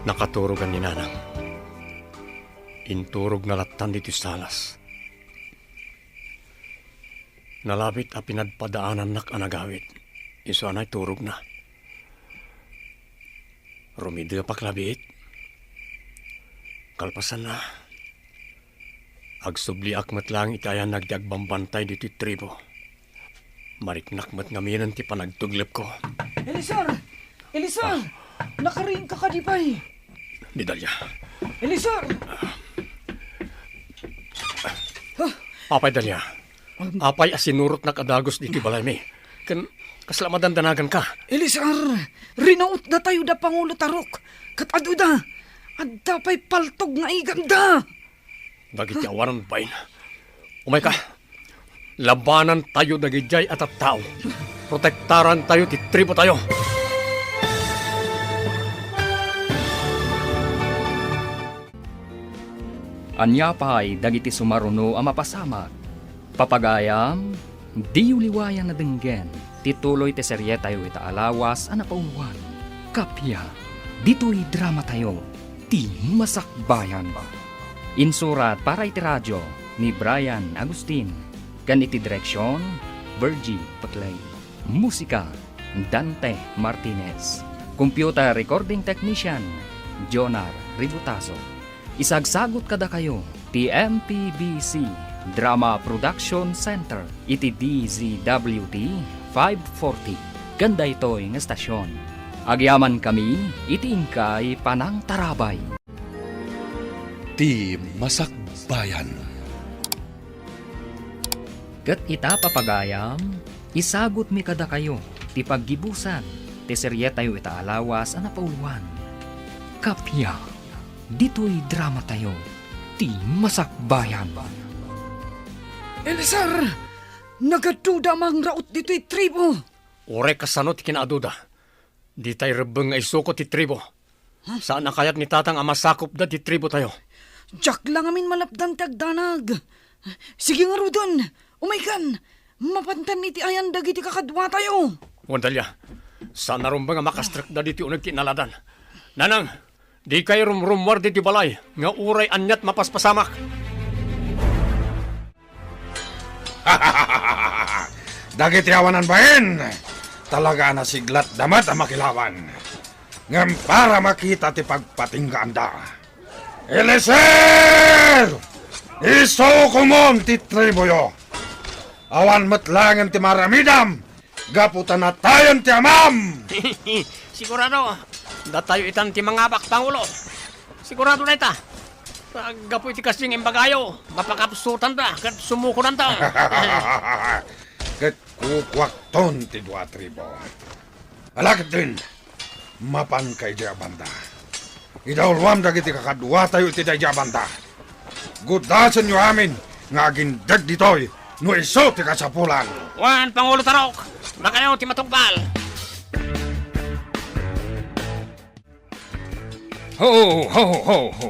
Nakaturogan ni Nanang. Inturogna lattan ditoy salas. Nalabit a pinadpadaanannak a nagawid. Isu a naiturogna. Rumidepak labiit. Kalpasanna, agsubliak met laeng iti ayan dagiti agbambantay ditoy tribo. Mariknak met ngaminen ti panagtuglepko. Eliezer! Eliezer! Ah. Nakariingka kadi pay? Ni Dalia. Eliezer! Apay, Dalia? Apay a sinurotnak a dagus ditoy balaymi? Ken kasla madandanaganka? Eliezer, rinautdatayo da Pangulo Tarok, ket aduda, adda pay paltog nga iganda. Dagiti awanan bain. Umayka. Labanantayo dagidiay a tattao. Protektarantayo ti tribotayo. Ania pay dagiti sumaruno a mapasamak? Papagayam, diyo liwayan a denggen ti tuloy ti serietayo ita a lawas a napauluan. Kappia, ditoy dramatayo, ti Masakbayan. Insurat para iti radio ni Brian Agustin, ken iti direksion, Virgie Paclay. Musika, Dante Martinez. Computer recording technician, Jonar Ributazo. Isagsagot kadakayo ti M P B C Drama Production Center iti D Z W T five forty ken daytoy nga estasion. Agyamankami iti inkay panangtarabay. Ti Masakbayan. Ket ita, papagayam, isagutmi kadakayo ti paggibusan ti serietayo ita a lawas a napauluan. Kappia, ditoy dramatayo, ti Masakbayan. Eliezer! Nagaduda a mangraut ditoy tribo! Uray kasano ti kinaaduda, ditay rebbeng nga isuko ti tribo. Saan a kayat ni Tatang a masakopda ti tribotayo. Diak la ngamin malapdan ti agdanag. Sige ngaruden, umaykan. Mapantan iti ayan dagiti kakaduatayo. Wen, Dalia, saan a rumbeng a makastrekda ditoy uneg ti inaladan. Nanang, dikay rumrummuar ditoy balay nga uray aniat mapaspasamak. Dagiti awanan bain, talaga a nasiglatda met a makilaban. Ngem para makita ti pagpatinggaanda. Eliezer! Isukomon ti triboyo! Awan met laengen ti maaramidam gapu ta natayen ti amam! Sigurado, datayo itan ti mangabak, Pangulo. Sigurado dayta. Gapu iti kasdi nga imbagayo, mapakapsutanda ket sumukonanda. Ket kukuakton ti dua a tribo. Ala ketdin, mapanka idiay a banda. Idauluam dagiti kakaduatayo iti daydiay a banda. Gudasenyo amin nga agindeg ditoy no isu ti kasapulan. Wen, Pangulo Tarok, dakayo ti matungpal. Ho, ho, ho, ho.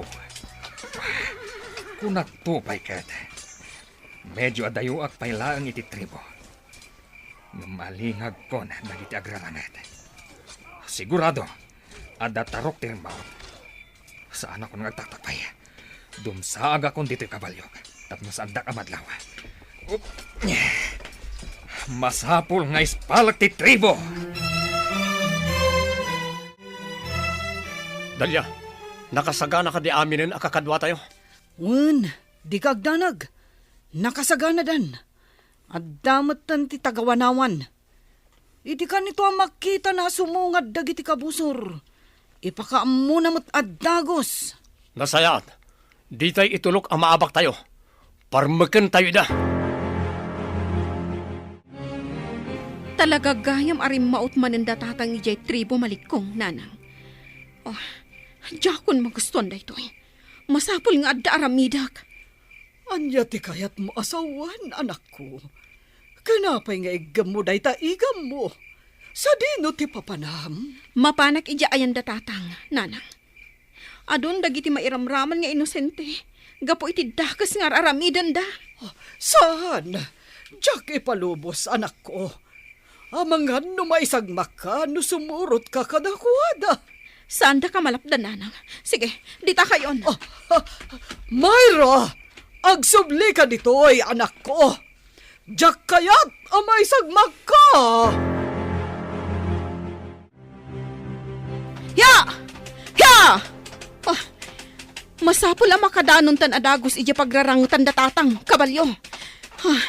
Kunakto pay ket, medyo adayoak pay laeng iti tribo. Ngem malingagkon dagiti agraranget. Sigurado, adda Tarok ti rimmaut. Saanakon nga agtaktakpay. Dumsaagakon ditoy kabaliok tapno saandak a madlaw. Masapul nga ispalek ti tribo. Dalia, nakasagana kadi aminen a kakaduatayo? Wen, dika agdanag. Nakasaganadan. Adda metten ti tagawanawan. Idi kanito a makitana a sumungad dagiti kabusor, ipakaammona met a dagus. Nasayaat, ditay itulok a maabaktayo. Parmekentayo ida. Talaga gayam a rimmaut manen da Tatang idiay tribo, malikkong, Nanang. Oh, diakon magustuan daytoy. Masapul nga adda aramidek. Ania ti kayatmo a sawen, anakko? Ken apay nga iggemmo dayta igammo? Sadino ti papanam? Mapanak idiay ayan da Tatang, Nanang. Adun dagiti mairamraman nga inosente gapu iti dakes nga ar-aramidenda. Oh, saan? Diak ipalubos, anakko. Amangan no maisagmakka no sumurotka kadakuada. Saandaka malapdan, Nanang. Sige, ditakayon. Ah, ah, Myra! Agsublika ditoy, anakko. Diak kayat a maisagmakka. Ya! Ya! Ah, masapul a makadanontan a dagus idiay pagrarangetan da Tatang, kabalio. Ah,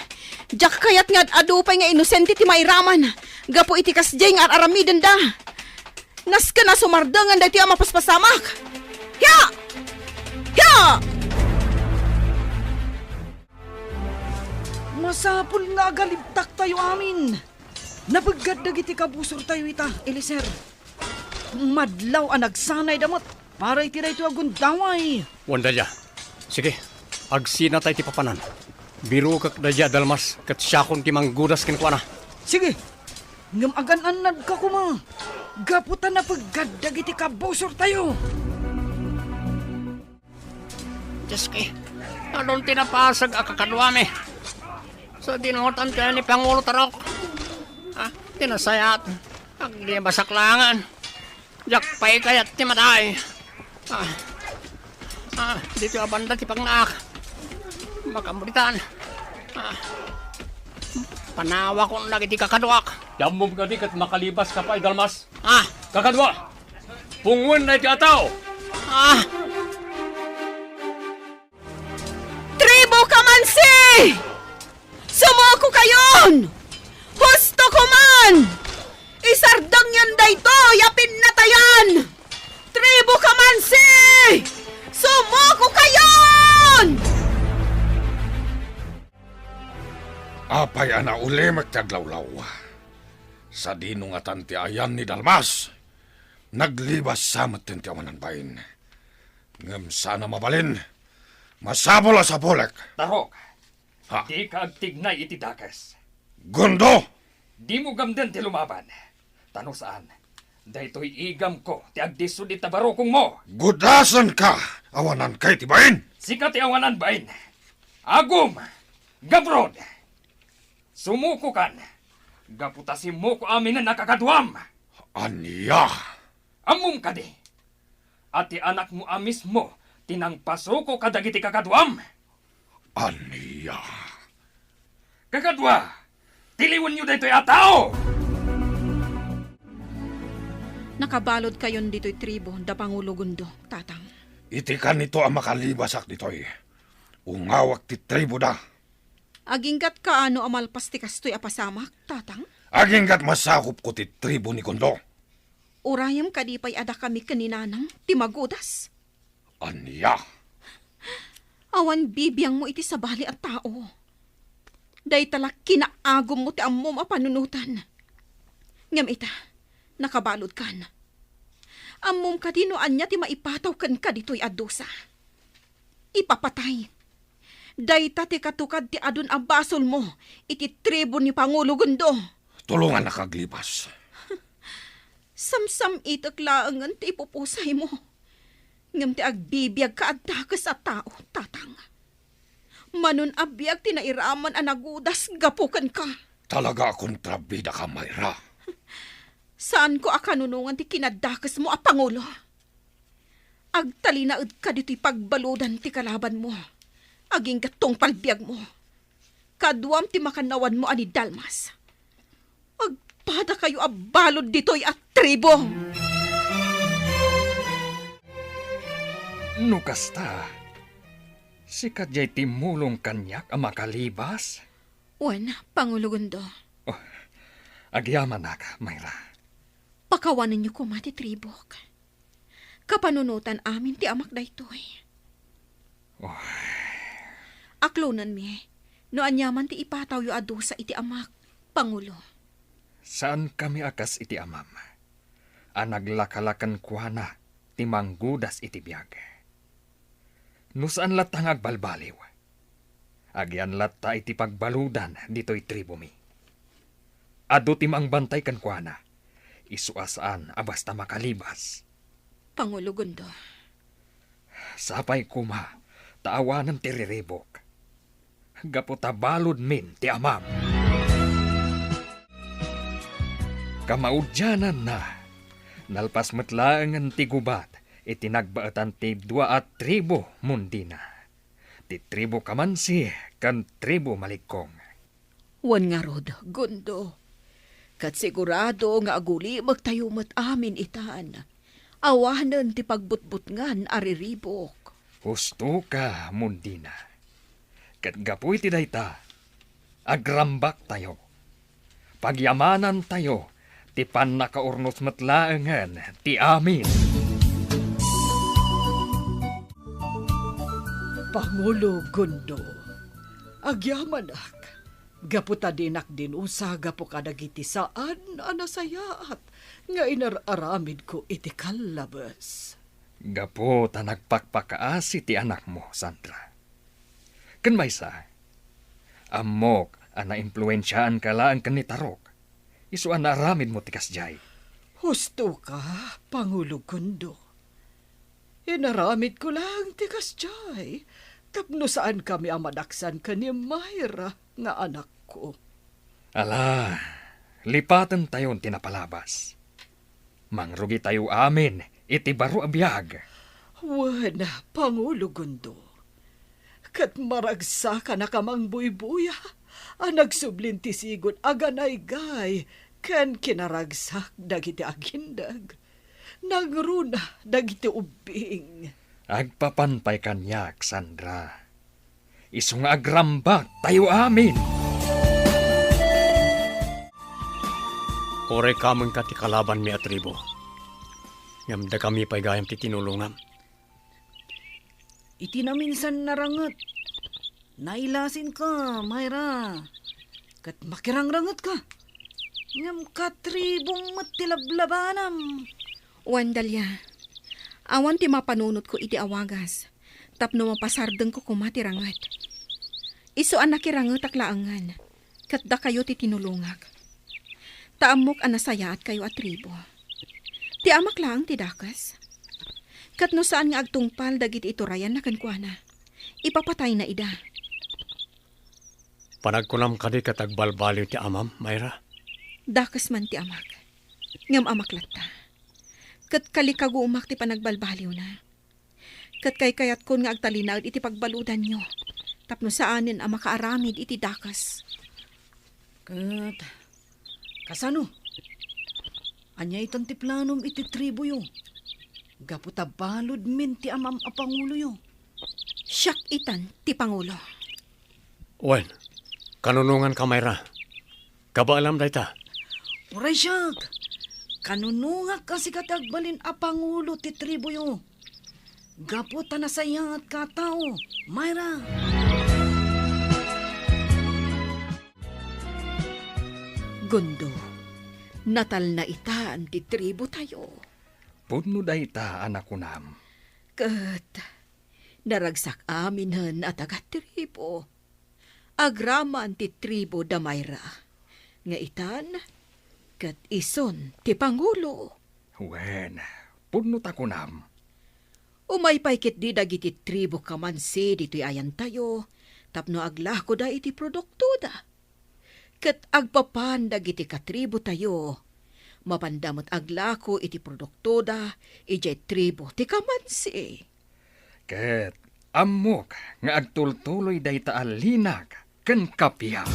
diak kayat nga ad-adu pay nga inosente ti mairaman gapu iti kasdiay nga ar-aramidenda. Nasken a sumardengen daytoy a mapaspasamak. Ya! Ya! Masapul nga agalibtaktayo amin. Napeggad dagiti kabusortayo ita, Eliezer. Madlaw a nagsanayda met para iti daytoy a gundaway. Wen, Dalia. Sige, agsinatay ti papanan. Birokek daydiay a dalmas ket siakon ti manggudas kenkuana. Sige, ngem agan-annadka koma gapu ta napeggad dagiti kabusortayo. Dioski, adun ti napasek a kakaduami. Sadino ngatan ti ayan ni Pangulo Tarok? Ah, ti nasayaat, aglibasak laengen. Diak pay kayat ti matay. Ah, ah, ditoy a banda ti pagnaak. Makamuritan. Ah, panawakon dagiti kakaduak. Ti ammom kadi ket makalibaska pay, Dalmas? Ah. Kakadua, pungoenna iti ataw. Ah! Tribu Kamansi! Sumukokayon! Hustokoman! Isardengyon daytoy a pinnatayan! Tribu Kamansi! Sumukokayon! Apay a naulimek ti aglawlaw? Sadino ngatan ti ayan ni Dalmas? Naglibas sa metten ti awanan bain. Ngem saan a mabalin. Masapul a sapulek. Tarok, ha? Dika agtignay iti dakes. Gundo! Dimo gamden ti lumaban. Ta no saan, daytoy igamko ti agdisud ita barukongmo. Gudasenka! Awananka iti bain! Sika ti awanan bain. Agum! Gabrod! Sumukokan! Gapu ta simmuko aminen a kakaduam! Ania? Ammom kadi a ti anakmo a mismo ti nangpasuko kadagiti kakaduam? Ania? Kakadua, tiliwenyo daytoy a tao! Nakabaludkayon ditoy tribu da Pangulo Gundo, Tatang. Iti kanito a makalibasak ditoy, ungawak ti tribuda. Aginggatka no a malpas ti kastoy a pasamak, Tatang? Aginggat masakopko ti tribu ni Gondo. Urayem kadi pay a dakami ken ni Nanang ti magudas? Ania? Awan bibiangmo iti sabali a tao. Dayta la kinaagummo ti ammom a panunotan. Ngem ita, nakabaludkan. Ammom kadi no ania ti maipataw kenka ditoy a dusa? Ipapatay. Dayta ti katukad ti adun a basolmo iti tribu ni Pangulo Gondo. Tulongannak aglibas. Samsam-itek laengen ti ipupusaymo. Ngem ti agbibiagka a dakes a tao, Tatang. Manon a biag ti nairaman a nagudas gapu kenka. Talaga a kontrabidaka, Mayra. Saanko a kanunongan ti kinadakesmo a pangulo. Agtalinaedka ditoy pagbaludan ti kalabanmo. Agingga tungpal biagmo. Kaduam ti makannawanmo a ni Dalmas. Agpadakayo a balud ditoy a tribo! No kasta, sika diay timmulong kaniak a makalibas? Wen, Pangulo Gondo. Oh, agyamanak, Mayra. Pakawanenyo koma ti tribok. Kapanunotan amin ti amak daytoy. Oh. Aklonenmi no aniaman ti ipatawyo a dusa iti amak, Pangulo. Saankami a kas iti amam, a naglakala kenkuana ti manggudas iti biag. No saan latta nga agbalbaliw, agian latta iti pagbaludan ditoy tribomi. Adu ti mangbantay kenkuana, isu a saan a basta makalibas. Pangulo Gondo. Sapay koma ta awanem ti riribok, gapu ta baludmin ti amam. Kamaudiananna, nalpas met laengen ti gubat iti nagbaetan ti dua a tribu, Mundina. Ti tribu Kamansi ken tribu Malikkong. Wen ngarud, Gondo, ket sigurado nga agulimektayo met amin itan. Awanen ti pagbutbutngan a riribok. Hustoka, Mundina. Ket gapu iti dayta, agrambaktayo. Pagyamanantayo ti pannakaurnos met laengen ti amin. Pangulo Gondo, agyamanak, gapu ta dinak dinusa gapu kadagiti saan a nasayaat nga inar-aramidko iti kallabes. Gapu ta nagpakpakaasi ti anakmo, Sandra. Ken maysa, ammok a naimpluensiaanka laeng ken ni Tarok, isu a naaramidmo ti kasdiay. Hustoka, Pangulo Gondo. Inaramidko laeng ti kasdiay tapno saankami a madaksan ken ni Mayra nga anakko. Ala, lipatentayon ti napalabas. Mangrugitayo amin iti baro a biag. Wen, Pangulo Gondo, ket maragsakanaka a mangbuybuya a nagsublin ti sigud a ganaygay ken kinaragsak dagiti agindeg. Nangruna dagiti ubbing. Agpapan pay kaniak, Sandra. Isu nga agrambak tayo amin. Uray kamenka ti kalabanmi a tribo, ngem dakami pay gayam ti tinulongam. Iti naminsan naranget, nailasinka, Mayra, ket makirangrangetka. Ngem katribom met ti lablabanam. Wen, Dalia, awan ti mapanunotko iti awagas tapno mapasardengko koma ti ranget. Isu a nakirangetak laengen, ket dakayo ti tinulongak. Ta ammok a nasayaatkayo a tribo. Ti amak laeng ti dakes. Ket no saan nga agtungpal dagiti iturayanna kenkuana, ipapatayna ida. Panagkunam kadi ket agbalbaliw ti amam, Mayra? Dakes man ti amak. Ngem amak latta. Ket kalikagumak ti panagbalbaliwna. Ket kaykayatkon nga agtalinaed iti pagbaludanyo tapno saanen a makaaramid iti dakes. Ket kasano? Ania itan ti planom iti tribuyo? Gapu ta baludmin ti amam a panguloyo. Siak itan ti pangulo. Wen, Kanunonganka, Myra. Kabaelam dayta. Uray siak, kanunongak a sika ti agbalin a pangulo ti tribuyo. Gapu ta nasayaat ka a tao, Myra. Gundo, natalna itan ti tribu tayo. Pudno dayta a nakunam. Ket naragsak aminen a taga-tribu. Agraman ti tribu da Myra, nga itan ket isun ti pangulo. Wen, pudno ta kunam. Umay pay ketdi dagiti tribu Kamansi ditoy ayantayo tapno aglakoda iti produktoda. Ket agpapan dagiti katribu tayo, mapanda met aglako iti produktoda idiay tribu ti Kamansi. Ket ammok nga agtultuloy dayta a linag ken kappia.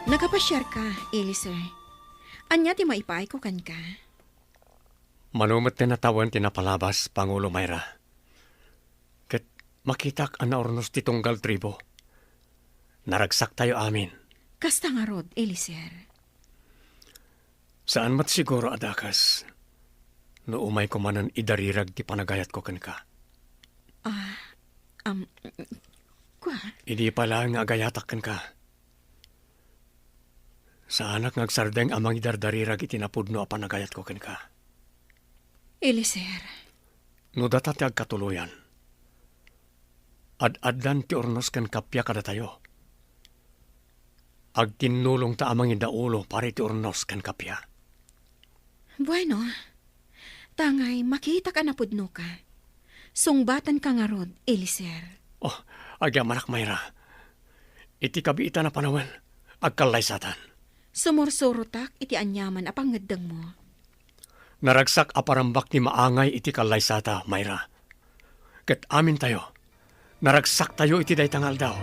Nakapasiarka, Eliezer. Ania ti maipaayko kenka? Mano met ti natawen ti napalabas, Pangulo Myra. Ket makitak a naurnos ti tunggal tribu. Naragsak tayo amin. Kasta ngarud, Eliezer. Saan met siguro a dakes no umayko manen idarirag ti panagayatko kenka. Ah, um, kua? Idi pay laeng nga agayatak kenka, saanak nga agsardeng a mangidardarirag iti napudno a panagayatko kenka. Eliezer. No data ti agkatuloyan, ad-addan ti urnos ken kappia kadatayo. Agkinnulongta a mangidaulo para iti urnos ken kappia. Bueno, tangay makitak a napudnoka. Sungbatanka ngarud, Eliezer. Oh, agyamanak, Myra. Iti kabiitan a panawen, agkallaysatan. Sumursurotak iti aniaman a pangngeddengmo. Naragsak a parambak ti maangay iti kallaysata, Myra. Ket amintayo, naragsaktayo iti dayta nga aldaw.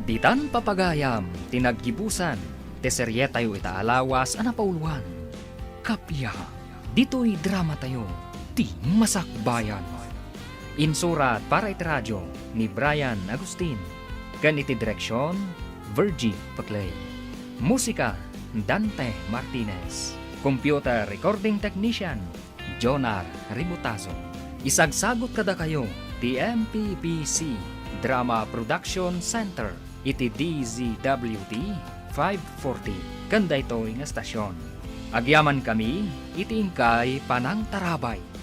Ditan papagayam ti naggibusan ti serietayo ita a lawas a napauloan. Kappia, ditoy dramatayo, ti Masakbayan. Insurat para iti radio ni Brian Agustin, ken iti direksion, Virgie Paclay. Musika, Dante Martinez. Computer recording technician, Jonar Ributazo. Isagsagut kadakayo ti M P P C Drama Production Center iti D Z W T five forty ken daytoy nga stasyon. Agyamankami iti inkay panangtarabay.